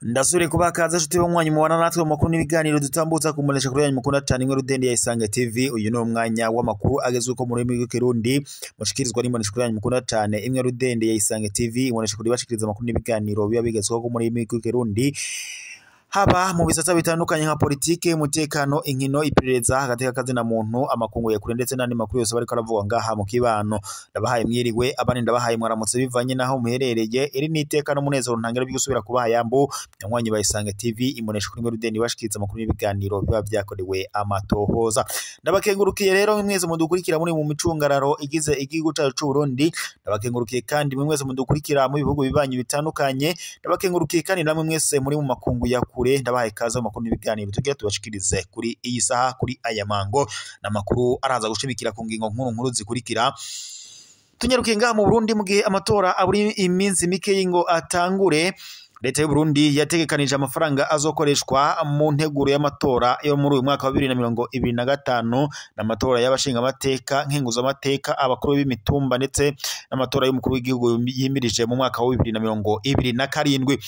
Ndasubire kuba kaza nshuti banywanyi mubana natwe mu makuru n'ibiganiro dutambutsa kumunesha kuri yanyu mukunda cyane imwe rudende ya Isange TV. Uyu ni umwanya w'amakuru agezweho mu rurimi rw'ikirundi mushikirizwa n'imbonesha kuri yanyu mukunda cyane imwe rudende ya Isange TV. Imbonesha kuri bashikiriza amakuru n'ibiganiro biba bigezweho mu rurimi rw'ikirundi, haba mu bisata bitandukanye nka politike, umutekano, inkino, iperereza, agateka kazina muntu, amakungu ya kure ndetse n'andi makuru yose bariko aravuga ngaha mu kibano. Ndabahaye mwiriwe, abandi ndabahaye mwaramutse bivanye naho muherereye. Iri ni iteka n'umunezero ntangere byo gusubira kubaha yambu nyanywanyi ba Isange TV, imbonesha kuri Rudeni bashikiriza amakuru n'ibiganiro biba vyakorewe amatohoza. Ndabakengurukiye rero mwese mudukurikira muri mu micungararo igize igihugu cacu c'u Burundi. Ndabakengurukiye kandi mwese mudukurikira mu bihugu bibanyi bitandukanye. Ndabakengurukiye kandi namwe mwese muri mu makungu ya kure. Ndabahaye ikaze mu makuru n'ibiganiro tugira tubashikirize kuri iyi saha, kuri aya mango. N'amakuru araza gushimikira ku ngingo nkuru nkuru zikurikira. Tunyarukiye ngaha mu Burundi mu gihe amatora aburi iminsi mike y'ingo atangure. Leta y'u Burundi yategekanije amafaranga azokoreshwa mu nteguro y'amatora yo muri uyu mwaka wa 2025, n'amatora y'abashingamateka, nkenguzamateka, abakuru b'imitumba ndetse n'amatora y'umukuru w'igihugu yimirije mu mwaka wa 2027.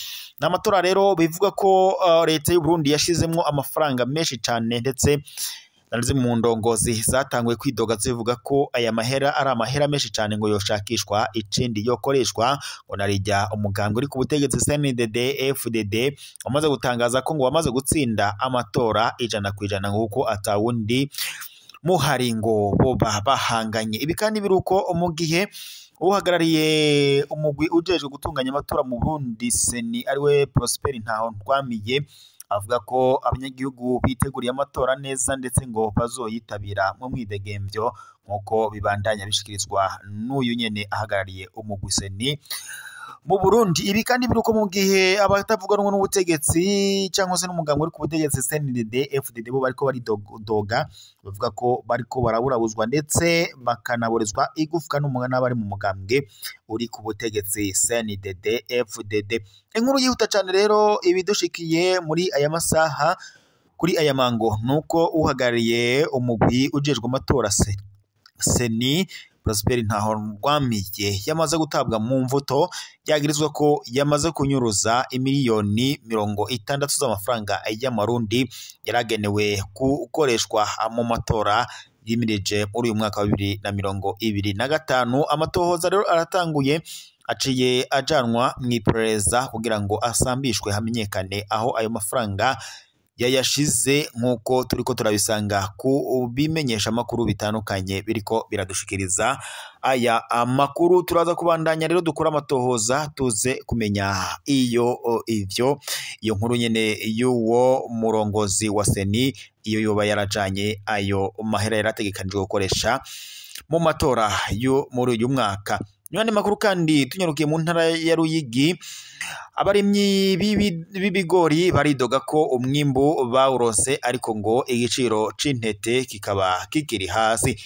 N'amatora rero bivuga ko leta y'u Burundi yashizemwo amafaranga menshi cyane, ndetse narize mu ndongozi zatanguye kwidoga zivuga ko aya mahera ari amahera menshi cyane ngo yoshakishwa ikindi yokoreshwa. Ngo narijya umugambwe uri ku butegetsi CNDD FDD wamaze gutangaza ko ngo wamaze gutsinda amatora 100% nguko atawundi muhari ngo boba bahanganye. Ibi kandi biruko mu gihe uhagarariye umugwi ujejwe gutunganya amatora mu Burundi CENI ariwe Prosper Ntahondwamiye avuga ko abanyagihugu biteguriye amatora neza ndetse ngo bazoyitabira mu mwidegemvyo, nk'uko bibandanya bishikirizwa n'uyu nyene ahagarariye umugwi CENI mu Burundi. Ibi kandi biruko mu gihe abatavuga rumwe n'ubutegetsi cyangwa se n'umugambwe uri ku butegetsi CNDD FDD bo bariko baridoga bavuga ko bariko baraburabuzwa ndetse bakanaborezwa igufwa n'umwana bari mu mugambwe uri ku butegetsi CNDD FDD. Inkuru yihuta cyane rero ibidushikiye muri aya masaha kuri aya mango nuko uhagarariye umugwi ujejwe amatora CENI Prosper Ntahondwamiye yamaze gutabwa mu mvuto, yagirizwa ko yamaze kunyuruza imiliyoni 60 z'amafaranga y'amarundi yaragenewe gukoreshwa mu matora yimirije muri uyu mwaka wa 2025. Amatohoza rero aratanguye, aciye ajanwa mu iperereza kugira ngo asambishwe hamenyekane aho ayo mafaranga yayashize, nk'uko turiko turabisanga ku bimenyesha makuru bitandukanye biriko biradushikiriza aya amakuru. Turaza kubandanya rero dukora amatohoza tuze kumenya iyo ivyo iyo nkuru nyene y'uwo murongozi wa CENI iyo yoba yarajanye ayo mahera yarategekanijwe gukoresha mu matora yo muri uyu mwaka. Nyuma makuru kandi tunyarukiye mu ntara ya Ruyigi, abarimyi b'ibigori baridoga ko umwimbu bawurose ariko ngo igiciro c'intete kikaba kikiri hasi.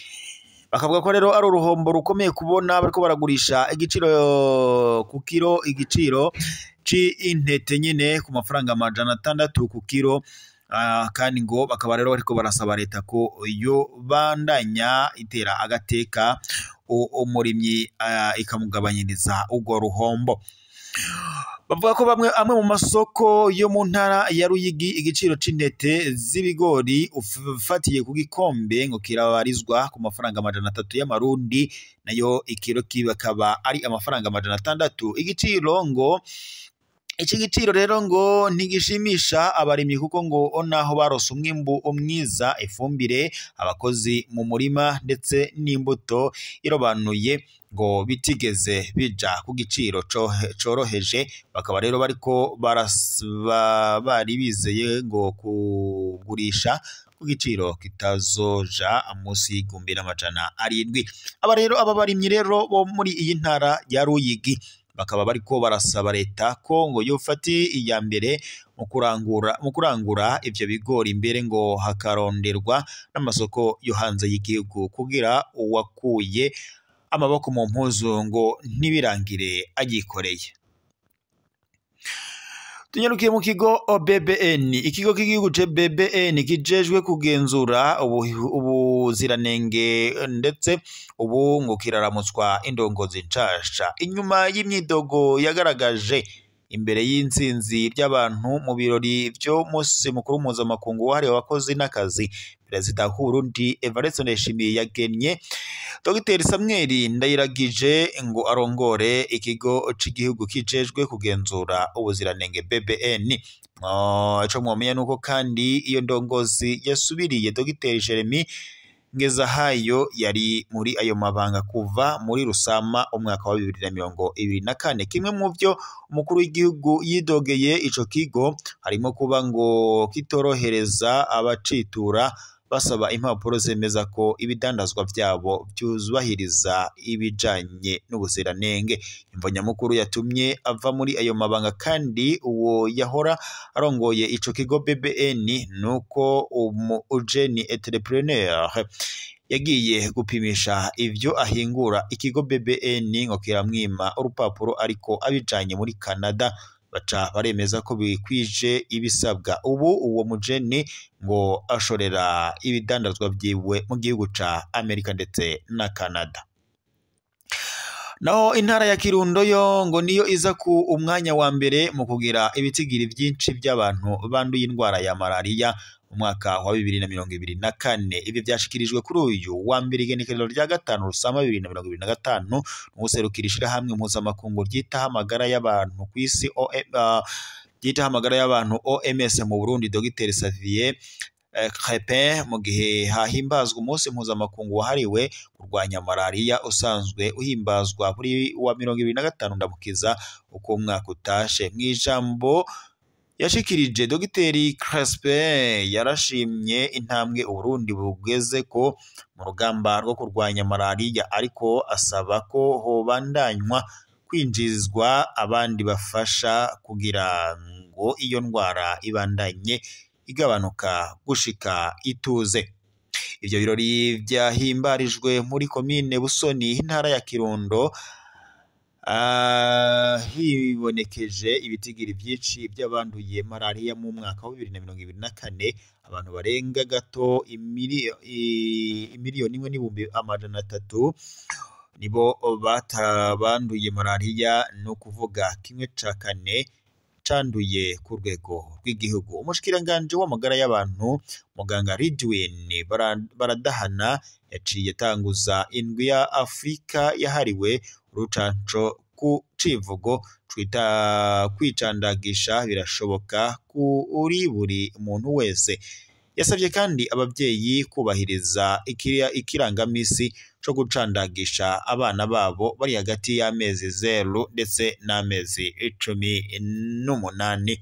Bakavuga ko rero ari uruhombo rukomeye kubona bariko baragurisha igiciro ku kiro, igiciro c'intete nyene ku mafaranga 600 ku kiro. Kandi ngo bakaba rero bariko barasaba leta ko yo bandanya itera agateka umurimyi ikamugabanyiriza urwo ruhombo. Bavuga ko bamwe amwe mu masoko yo mu ntara ya Ruyigi igiciro c'intete z'ibigori ufatiye ku gikombe ngo kirabarizwa ku mafaranga 300 y'amarundi, nayo ikiro kibakaba ari amafaranga 600. Igiciro ngo iki giciro rero ngo ntigishimisha abarimyi kuko ngo naho barose umwimbu umwiza, ifumbire, abakozi mu murima ndetse n'imbuto irobanuye ngo bitigeze bija ku giciro coroheje. Bakaba rero bariko bari bizeye ngo kugurisha ku giciro kitazoja munsi y'1700. Aba rero aba barimyi rero bo muri iyi ntara ya Ruyigi bakaba bariko barasaba leta ko ngo yofati iya mbere mu kurangura ivyo bigori imbere ngo hakaronderwa n'amasoko yo hanze y'igihugu kugira uwakuye amaboko mu mpuzu ngo ntibirangire agikoreye. Tunyarukiye mu kigo BBN, ikigo k'igihugu BBN kijejwe kugenzura ubuziranenge ndetse ubu ngo kiraramutswa indongozi nshasha inyuma y'imyidogo yagaragaje imbere y'intsinzi ry'abantu mu birori vyo musi mukuru mpuzamakungu wahariwe abakozi n'akazi. Perezida w'Uburundi Evariste Ndayishimiye yagennye Dr Samuel Ndayiragije ngo arongore ikigo c'igihugu kijejwe kugenzura ubuziranenge BBN. Ico mwomenya nuko kandi iyo ndongozi yasubiriye Dr Jeremy Ngezahayo yari muri ayo mabanga kuva muri Rusama umwaka wa 2024. Kimwe mu byo umukuru w'igihugu yidogeye ico kigo harimo kuba ngo kitorohereza abacitura basaba impapuro zemeza ko ibidandazwa vyabo vyubahiriza ibijanye n'ubuziranenge. Imvo nyamukuru yatumye ava muri ayo mabanga kandi uwo yahora arongoye ico kigo BBN nuko umu Eugene entrepreneur yagiye gupimisha ivyo ahingura ikigo BBN ngo kiramwima urupapuro ariko abijanye muri Canada baca baremeza ko bikwije ibisabwa. Ubu uwo mujeni ngo ashorera ibidandazwa vyiwe mu gihugu ca Amerika ndetse na Canada. Naho intara ya Kirundo yo ngo niyo iza ku umwanya wa mbere mu kugira ibitigiri vyinshi by'abantu banduye indwara ya malaria mu mwaka wa 2024. Ibi vyashikirijwe kuri uyu wa mbere igenekerezo rya 5 Rusama 2025 n'uwuserukira ishirahamwe mpuzamakungu ryitaho amagara y'abantu kw'isi ryitaho amagara y'abantu OMS mu Burundi Dr Xavier Crepin, mu gihe hahimbazwa umunsi mpuzamakungu wahariwe kurwanya malaria usanzwe uhimbazwa buri wa 2025 Ndamukiza uko umwaka utashe. Mw'ijambo yashikirije Dr Crespin yarashimye intambwe Uburundi bugeze ko mu rugamba rwo kurwanya malaria, ariko asaba ko hobandanywa kwinjizwa abandi bafasha kugira ngo iyo ndwara ibandanye igabanuka gushika ituze. Ivyo birori vyahimbarijwe muri komine Busoni intara ya Kirundo, hibonekeje ibitigiri vyinshi by'abanduye malaria mu mwaka wa 2024. Abantu barenga gato imiliyoni 1,300 nibo banduye malaria, no kuvuga 1/4 canduye ku rwego rw'igihugu. Umushikiranganje w'amagara y'abantu muganga Ridwin Baradahana yaciye atanguza indwi ya Afrika yahariwe urucanco ku civugo twita kwicandagisha birashoboka kuri buri muntu wese. Yasavye kandi abavyeyi kubahiriza ikirangamisi co gucandagisha abana babo bari hagati y'amezi 0 ndetse n'amezi 18.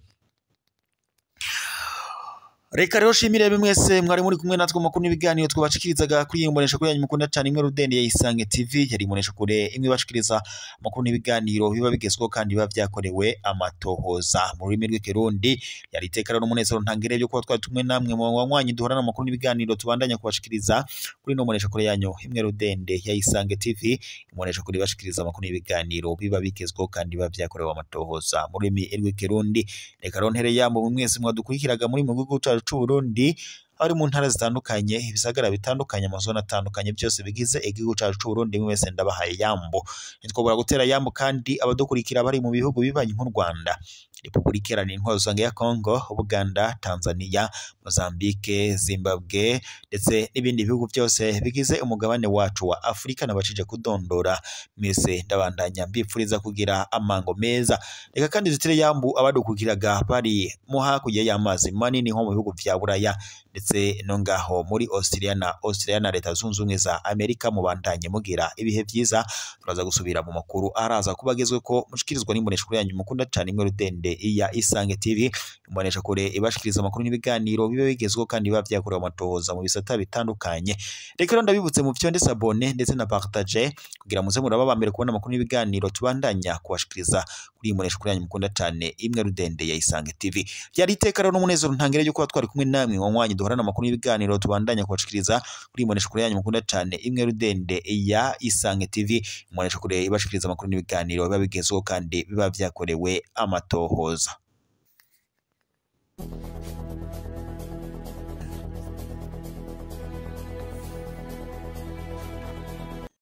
Reka rero shimire mwese mwari muri kumwe natwe makuru n'ibiganiro twabashikirizaga kuri iyi mbonesha kure yanyu mukunda cyane imwe rudende ya Isange TV. Yari imbonesha kure imwe bashikiriza amakuru n'ibiganiro biba bigezweho kandi biba vyakorewe amatohoza mu rurimi rw'ikirundi. Yari iteka rero n'umunezero ntangere byo kuba twari tumwe namwe mu banywanyi duhorana amakuru n'ibiganiro tubandanya kubashikiriza kuri ino mbonesha kure yanyu imwe rudende ya Isange TV, imbonesha kure bashikiriza amakuru n'ibiganiro biba bigezweho kandi biba vyakorewe amatohoza mu rurimi rw'ikirundi. Reka rero ntere yambo mwese mwadukurikiraga muri mu gihugu cacu c'Uburundi, ari mu ntara zitandukanye, ibisagara bitandukanye, amazone atandukanye, byose bigize igihugu cacu c'Uburundi, mwese ndabahaye yambo. Ntitwobora gutera yambo kandi abadukurikira bari mu bihugu bibanyi nk'u Rwanda, Repubulika Iharanira Intwaro Rusange ya Kongo, Uganda, Tanzania, Mozambique, Zimbabwe ndetse n'ibindi bihugu byose bigize umugabane wacu wa Afrika nabashije kudondora. Mwese ndabandanya mbipfuriza kugira amango meza. Reka kandi dutere yambu abadukurikiraga bari mu hakurya y'amazi manini nko mu bihugu vya Buraya ndetse no ngaho muri Australia na Leta Zunze Ubumwe za Amerika. Mubandanye mugira ibihe vyiza. Turaza gusubira mu makuru araza kubagezwe ko mushikirizwa n'imbonesha kure yanyu mukunda cyane imwe rudende ya Isange TV, imbonesha kure ibashikiriza amakuru n'ibiganiro bibe bigezweho kandi biba vyakorewe amatohoza mu bisata bitandukanye. Reka rero ndabibutse mu vyonde s'abonner ndetse na partager kugira muze muraba ba mbere kubona amakuru n'ibiganiro tubandanya kubashikiriza kuri imbonesha kure yanyu mukunda cyane imwe rudende ya Isange TV. Byari iteka rero n'umunezero ntangere yo kuba twari kumwe namwe mwanywanyi duhorana amakuru n'ibiganiro tubandanya kubashikiriza kuri imbonesha kure yanyu mukunda cyane imwe rudende ya Isange TV, imbonesha kure ibashikiriza amakuru n'ibiganiro biba bigezweho kandi biba vyakorewe amatohoza.